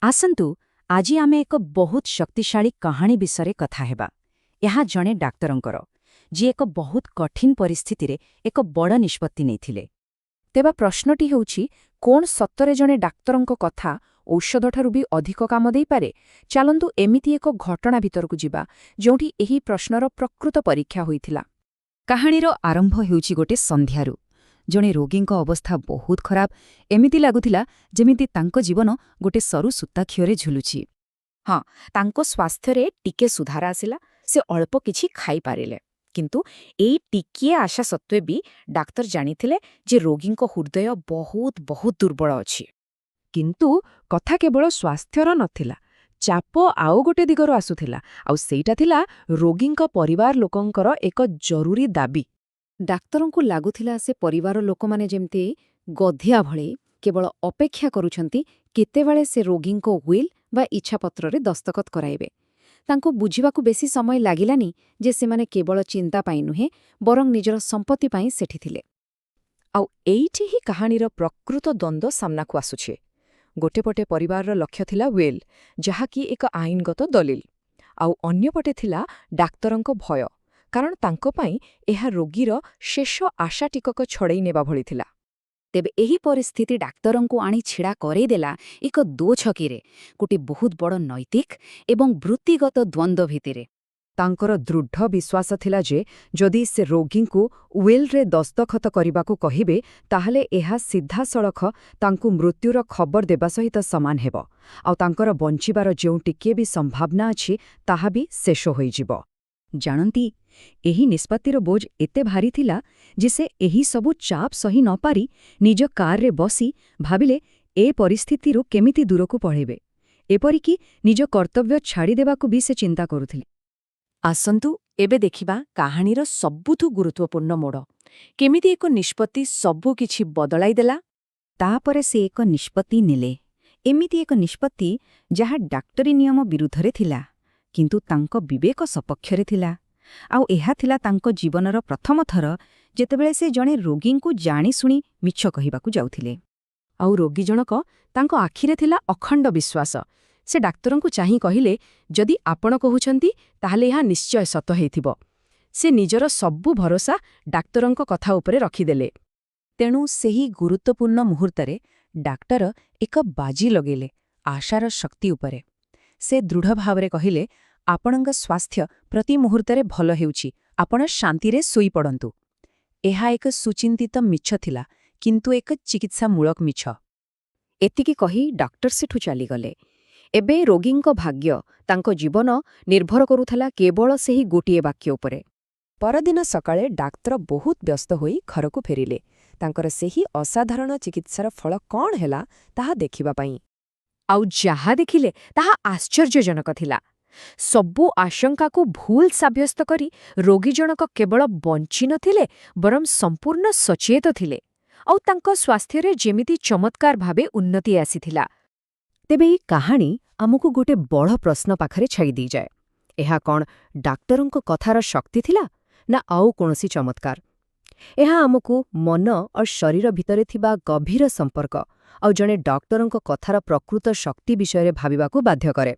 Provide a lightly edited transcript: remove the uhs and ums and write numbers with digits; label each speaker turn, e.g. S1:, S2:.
S1: ଆସନ୍ତୁ ଆଜି ଆମେ ଏକ ବହୁତ ଶକ୍ତିଶାଳୀ କାହାଣୀ ବିଷୟରେ କଥା ହେବା। ଏହା ଜଣେ ଡାକ୍ତରଙ୍କର, ଯିଏ ଏକ ବହୁତ କଠିନ ପରିସ୍ଥିତିରେ ଏକ ବଡ଼ ନିଷ୍ପତ୍ତି ନେଇଥିଲେ। ତେବେ ପ୍ରଶ୍ନଟି ହେଉଛି, କଣ ସତରେ ଜଣେ ଡାକ୍ତରଙ୍କ କଥା ଔଷଧଠାରୁ ବି ଅଧିକ କାମ ଦେଇପାରେ? ଚାଲନ୍ତୁ ଏମିତି ଏକ ଘଟଣା ଭିତରକୁ ଯିବା, ଯେଉଁଠି ଏହି ପ୍ରଶ୍ନର ପ୍ରକୃତ ପରୀକ୍ଷା ହୋଇଥିଲା। କାହାଣୀର ଆରମ୍ଭ ହେଉଛି ଗୋଟେ ସନ୍ଧ୍ୟାରୁ। ଜଣେ ରୋଗୀଙ୍କ ଅବସ୍ଥା ବହୁତ ଖରାପ। ଏମିତି ଲାଗୁଥିଲା ଯେମିତି ତାଙ୍କ ଜୀବନ ଗୋଟେ ସରୁ ସୂତା ଖିଅରେ ଝୁଲୁଛି। ହଁ, ତାଙ୍କ ସ୍ୱାସ୍ଥ୍ୟରେ ଟିକେ ସୁଧାର ଆସିଲା, ସେ ଅଳ୍ପ କିଛି ଖାଇପାରିଲେ। କିନ୍ତୁ ଏଇ ଟିକିଏ ଆଶା ସତ୍ତ୍ୱେ ବି ଡାକ୍ତର ଜାଣିଥିଲେ ଯେ ରୋଗୀଙ୍କ ହୃଦୟ ବହୁତ ବହୁତ ଦୁର୍ବଳ ଅଛି। କିନ୍ତୁ କଥା କେବଳ ସ୍ୱାସ୍ଥ୍ୟର ନଥିଲା। ଚାପ ଆଉ ଗୋଟେ ଦିଗରୁ ଆସୁଥିଲା, ଆଉ ସେଇଟା ଥିଲା ରୋଗୀଙ୍କ ପରିବାର ଲୋକଙ୍କର ଏକ ଜରୁରୀ ଦାବି। ଡାକ୍ତରଙ୍କୁ ଲାଗୁଥିଲା ସେ ପରିବାର ଲୋକମାନେ ଯେମିତି ଗଧିଆ ଭଳି କେବଳ ଅପେକ୍ଷା କରୁଛନ୍ତି କେତେବେଳେ ସେ ରୋଗୀଙ୍କ will ବା ଇଚ୍ଛାପତ୍ରରେ ଦସ୍ତଖତ କରାଇବେ। ତାଙ୍କୁ ବୁଝିବାକୁ ବେଶୀ ସମୟ ଲାଗିଲାନି ଯେ ସେମାନେ କେବଳ ଚିନ୍ତା ପାଇଁ ନୁହେଁ, ବରଂ ନିଜର ସମ୍ପତ୍ତି ପାଇଁ ସେଠି ଥିଲେ। ଆଉ ଏଇଠି ହିଁ କାହାଣୀର ପ୍ରକୃତ ଦ୍ୱନ୍ଦ୍ୱ ସାମ୍ନାକୁ ଆସୁଛି। ଗୋଟେ ପଟେ ପରିବାରର ଲକ୍ଷ୍ୟ ଥିଲା will, ଯାହାକି ଏକ ଆଇନଗତ ଦଲିଲ, ଆଉ ଅନ୍ୟପଟେ ଥିଲା ଡାକ୍ତରଙ୍କ ଭୟ, କାରଣ ତାଙ୍କ ପାଇଁ ଏହା ରୋଗୀର ଶେଷ ଆଶା ଟିକକ ଛଡ଼େଇ ନେବା ଭଳି ଥିଲା। ତେବେ ଏହି ପରିସ୍ଥିତି ଡାକ୍ତରଙ୍କୁ ଆଣି ଛିଡ଼ା କରେଇଦେଲା ଏକ ଦୋଛକିରେ, ଗୋଟିଏ ବହୁତ ବଡ଼ ନୈତିକ ଏବଂ ବୃତ୍ତିଗତ ଦ୍ୱନ୍ଦ୍ୱ ଭିତରେ। ତାଙ୍କର ଦୃଢ଼ ବିଶ୍ୱାସ ଥିଲା ଯେ ଯଦି ସେ ରୋଗୀଙ୍କୁ ୱିଲ୍ରେ ଦସ୍ତଖତ କରିବାକୁ କହିବେ, ତାହେଲେ ଏହା ସିଧାସଳଖ ତାଙ୍କୁ ମୃତ୍ୟୁର ଖବର ଦେବା ସହିତ ସମାନ ହେବ, ଆଉ ତାଙ୍କର ବଞ୍ଚିବାର ଯେଉଁ ଟିକିଏ ବି ସମ୍ଭାବନା ଅଛି, ତାହା ବି ଶେଷ ହୋଇଯିବ। ଜାଣନ୍ତି, ଏହି ନିଷ୍ପତ୍ତିର ବୋଝ ଏତେ ଭାରି ଥିଲା ଯେ ସେ ଏହି ସବୁ ଚାପ ସହି ନପାରି ନିଜ କାର୍ରେ ବସି ଭାବିଲେ ଏ ପରିସ୍ଥିତିରୁ କେମିତି ଦୂରକୁ ପଳେଇବେ। ଏପରିକି ନିଜ କର୍ତ୍ତବ୍ୟ ଛାଡ଼ିଦେବାକୁ ବି ସେ ଚିନ୍ତା କରୁଥିଲେ। ଆସନ୍ତୁ ଏବେ ଦେଖିବା କାହାଣୀର ସବୁଠୁ ଗୁରୁତ୍ୱପୂର୍ଣ୍ଣ ମୋଡ଼। କେମିତି ଏକ ନିଷ୍ପତ୍ତି ସବୁ କିଛି ବଦଳାଇଦେଲା। ତାପରେ ସେ ଏକ ନିଷ୍ପତ୍ତି ନେଲେ। ଏମିତି ଏକ ନିଷ୍ପତ୍ତି ଯାହା ଡାକ୍ତରୀ ନିୟମ ବିରୁଦ୍ଧରେ ଥିଲା, କିନ୍ତୁ ତାଙ୍କ ବିବେକ ସପକ୍ଷରେ ଥିଲା। ଆଉ ଏହା ଥିଲା ତାଙ୍କ ଜୀବନର ପ୍ରଥମ ଥର ଯେତେବେଳେ ସେ ଜଣେ ରୋଗୀଙ୍କୁ ଜାଣିଶୁଣି ମିଛ କହିବାକୁ ଯାଉଥିଲେ। ଆଉ ରୋଗୀ ଜଣକ, ତାଙ୍କ ଆଖିରେ ଥିଲା ଅଖଣ୍ଡ ବିଶ୍ୱାସ। ସେ ଡାକ୍ତରଙ୍କୁ ଚାହିଁ କହିଲେ, "ଯଦି ଆପଣ କହୁଛନ୍ତି, ତାହେଲେ ଏହା ନିଶ୍ଚୟ ସତ ହେଇଥିବ।" ସେ ନିଜର ସବୁ ଭରସା ଡାକ୍ତରଙ୍କ କଥା ଉପରେ ରଖିଦେଲେ। ତେଣୁ ସେହି ଗୁରୁତ୍ୱପୂର୍ଣ୍ଣ ମୁହୂର୍ତ୍ତରେ ଡାକ୍ତର ଏକ ବାଜି ଲଗେଇଲେ ଆଶାର ଶକ୍ତି ଉପରେ। ସେ ଦୃଢ଼ ଭାବରେ କହିଲେ, "ଆପଣଙ୍କ ସ୍ୱାସ୍ଥ୍ୟ ପ୍ରତି ମୁହୂର୍ତ୍ତରେ ଭଲ ହେଉଛି, ଆପଣ ଶାନ୍ତିରେ ଶୋଇପଡ଼ନ୍ତୁ।" ଏହା ଏକ ସୁଚିନ୍ତିତ ମିଛ ଥିଲା, କିନ୍ତୁ ଏକ ଚିକିତ୍ସାମୂଳକ ମିଛ। ଏତିକି କହି ଡାକ୍ତର ସେଠୁ ଚାଲିଗଲେ। ଏବେ ରୋଗୀଙ୍କ ଭାଗ୍ୟ, ତାଙ୍କ ଜୀବନ ନିର୍ଭର କରୁଥିଲା କେବଳ ସେହି ଗୋଟିଏ ବାକ୍ୟ ଉପରେ। ପରଦିନ ସକାଳେ ଡାକ୍ତର ବହୁତ ବ୍ୟସ୍ତ ହୋଇ ଘରକୁ ଫେରିଲେ, ତାଙ୍କର ସେହି ଅସାଧାରଣ ଚିକିତ୍ସାର ଫଳ କ'ଣ ହେଲା ତାହା ଦେଖିବା ପାଇଁ। ଆଉ ଯାହା ଦେଖିଲେ ତାହା ଆଶ୍ଚର୍ଯ୍ୟଜନକ ଥିଲା। ସବୁ ଆଶଙ୍କାକୁ ଭୁଲ ସାବ୍ୟସ୍ତ କରି ରୋଗୀ ଜଣକ କେବଳ ବଞ୍ଚିନଥିଲେ, ବରଂ ସମ୍ପୂର୍ଣ୍ଣ ସଚେତ ଥିଲେ, ଆଉ ତାଙ୍କ ସ୍ୱାସ୍ଥ୍ୟରେ ଯେମିତି ଚମତ୍କାର ଭାବେ ଉନ୍ନତି ଆସିଥିଲା। ତେବେ ଏହି କାହାଣୀ ଆମକୁ ଗୋଟେ ବଡ଼ ପ୍ରଶ୍ନ ପାଖରେ ଛାଡ଼ି ଦେଇଯାଏ। ଏହା କ'ଣ ଡାକ୍ତରଙ୍କ କଥାର ଶକ୍ତି ଥିଲା ନା ଆଉ କୌଣସି ଚମତ୍କାର? ଏହା ଆମକୁ ମନ ଓ ଶରୀର ଭିତରେ ଥିବା ଗଭୀର ସମ୍ପର୍କ ଆଉ ଜଣେ ଡାକ୍ତରଙ୍କ କଥାର ପ୍ରକୃତ ଶକ୍ତି ବିଷୟରେ ଭାବିବାକୁ ବାଧ୍ୟ କରେ।